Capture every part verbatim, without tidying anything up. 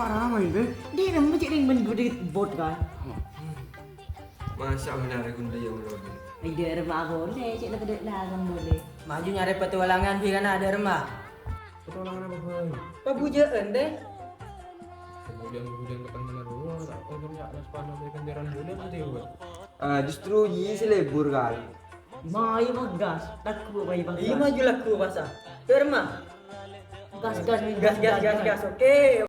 Arapa, Bè? Dhi' remma cè' rèng bân budhi bot, kan? Masa' benar aku ndak yang ulun? Ayo, remma boleh, cè' la tadâ' langan boleh. Maju nyarè petualangan, bi' kana' dâ' remma. Petualangan apa, Bè? Pabujâ'ân, deh. Pabujâ'ân, pabujâ'ân petang bulan dulu, tak tahu punya anak sepanjang saya kenjaran bulan nanti, Bè. Ah, justru ji sè lebur, kan? Mayu, Bang, gas. Laku, mayu, Bang, gas. Iya, maju laku, masa. Dâ' remma. Gas, gas, gas, gas, gas, gas, oke.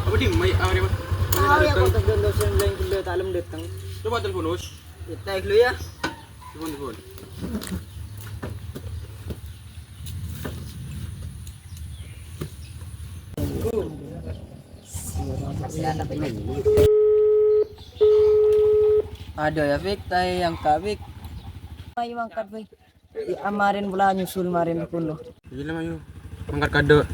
Apa, Dim? Mai, apa, Dim? Tahu ya, kok tak ada dosen lain gila tak lem datang. Coba telepon, Us. Kita dulu ya. Telepon, telepon. Ada ya, Fik, tai yang Kak Fik. Ayo angkat, Fik. Iya, marèn pola nyusul marèn kono. Iya, ayo. Mangkat kadâ'.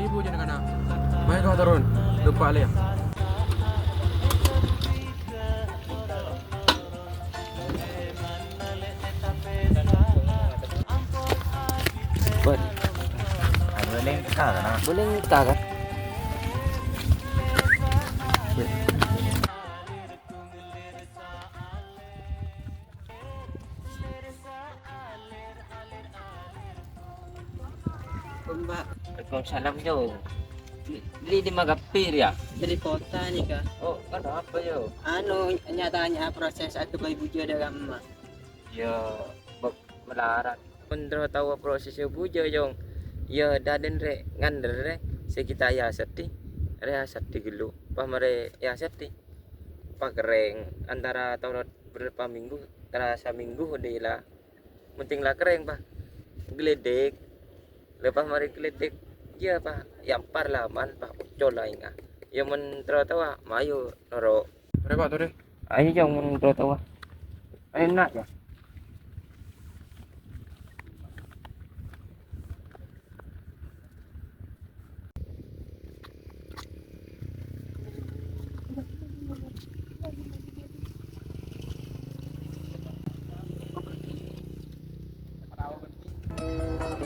Ibu jangan kana. Mai kau turun. Lupa lihat. Boleh entah kan? Boleh entah kan? Mbak. Waalaikumsalam, Jo. Beli di Magapi, ya? Dari kota nih, Kak. Oh, kan apa, Jo? Anu, nya-tanya proses aghâbây bujâ dâ' remma. Ya, bâ-, malarat. Mon terro tao proses bujâ, Jong. Ya, dâdin rè ngandher rè, sè kita ya sedih, rè sedih ghâllu. Pas marè ya sedih, pakerrèng antara toro' berapa minggu, antara saminggu dâ' la. Mon tèng la kerrèng, pas gledek. Lepas marè gledek, ya, pas yampar la man, pas ocol la enga'. Ya, mon terro tao, mayu noro'. Tore, Pak, tore. Ayo, Jong, mon terro tao. Ayo, nak, ya.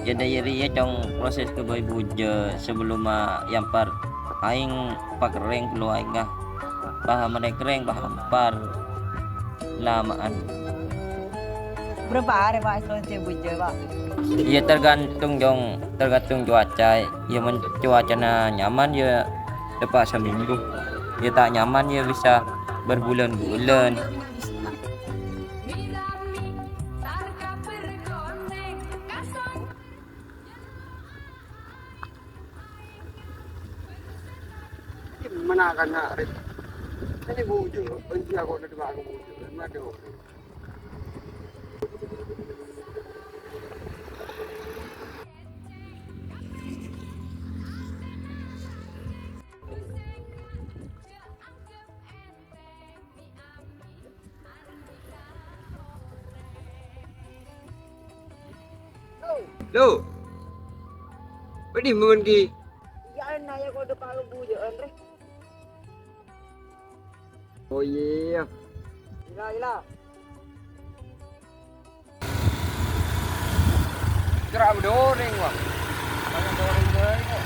Jadi, jadi, ya, Cong, proses aghâbây bujâ sebelum, ah, yampar. Aèng pakerrèng ghâllu aèng, ah. Pas marè kerrèng, pas yampar. Lama'an. Berapa hari, Pak, proses bujâ, Pak? Ya, tergantung, Jong, tergantung cuaca. Ya, mon cuacana nyaman, ya, tepat seminggu. Ya, tak nyaman, ya, bisa berbulan-bulan. Mana kan hari? Ini bujur, benci aku udah dimakan bujur, ini ada orang. Lo. Bâdâ mon ghi. Iyâ, naya kodhu palu bujâ'ân, rè. Oh, iyâ. Ila, ila. Kera bedoreng, wah. Banyak doreng bae kok.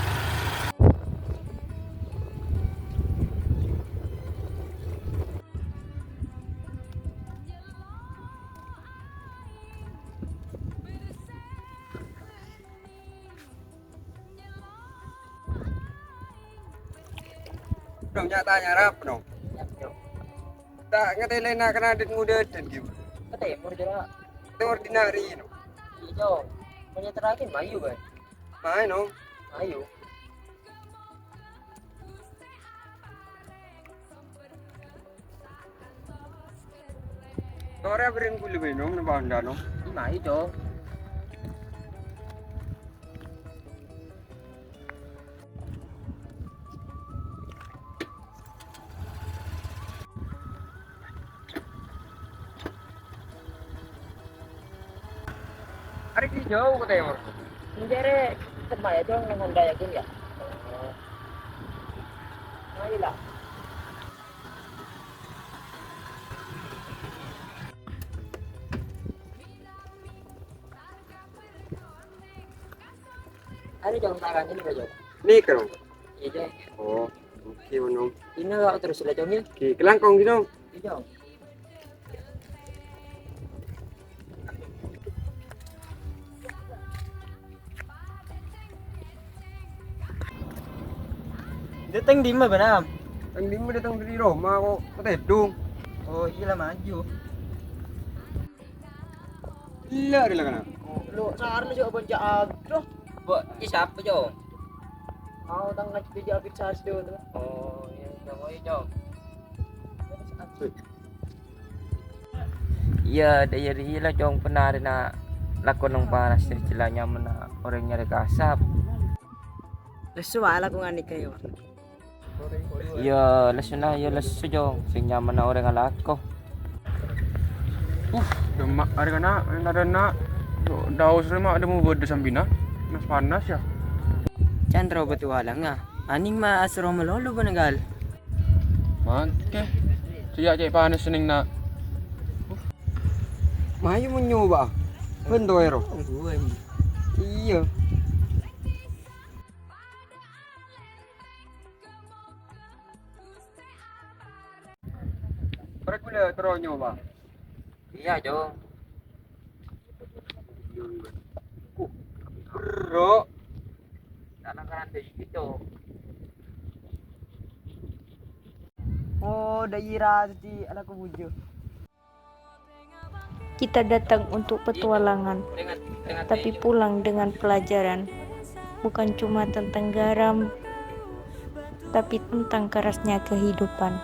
Nong, nya-tanya arapa, Nong? Ta' ngatèlè na'-kana' adât ngodâdhân, ghi. Ka tèmor, Jora. Tèmor dinari, Nong. Iyâ, Jong. Mon nyatèrraghi, mayu, bâi. Mayu, Nong. Mayu. Torè bâreng ghulâ bâi, Nong, napa enḍâ', Nong? Mayu, Jong. Arèya jhâu ka tèmor. Enjâ' rè, sembâ' yâ, Jong, neng Honda yâ, Gun, yâ. Ayo lah. Ayo, Jong, tangan ini, Jong. Nèka, Nong? Iyâ, Jong. Oh, oke, Nong. Ini kok terus lah, Jong, yâ? Oke, kalangkong, Nong. Iyâ, Jong. Dâteng dimma, Bânam? Dâteng dimma, dâteng dâri roma, kok katèḍung. Oh, iyâ la, maju. Ella, ella kana'. Lo, sar lo, coba bonca aduh. Bo, ini siapa, Jo? Mau tang ngaji dia abis sas dulu. Oh, iya, Jo, iya, Jo. Iyâ, dâ' iyâ rèya la, Cong, pernah arèna lakon neng panas, cella' nyamana orèng nyarè kasap. Lesso, Pak, lakongan nèka, yâ, Pak. Iyâ, lessona, iyâ, lesso, Cong, sè nyamana orèng alako. Uh, demak arèna, entarana. Daus rè ma' adâ' mobâdâ sambina. Panas-panas, yâ. Can terro petualangnga. Anèng ma' asoro malolo bâ'na, Gal. Mangkè. Sèyah cè' panas nèng na'. Mayu mon nyoba. Bân to, Ero. Iyâ. Ora ghulâ terro nyoba. Iyâ, Jo. Bro. Tanah kan ada itu. Oh, daerah di anak bujo. Kita datang untuk petualangan, tapi pulang dengan pelajaran. Bukan cuma tentang garam, tapi tentang kerasnya kehidupan.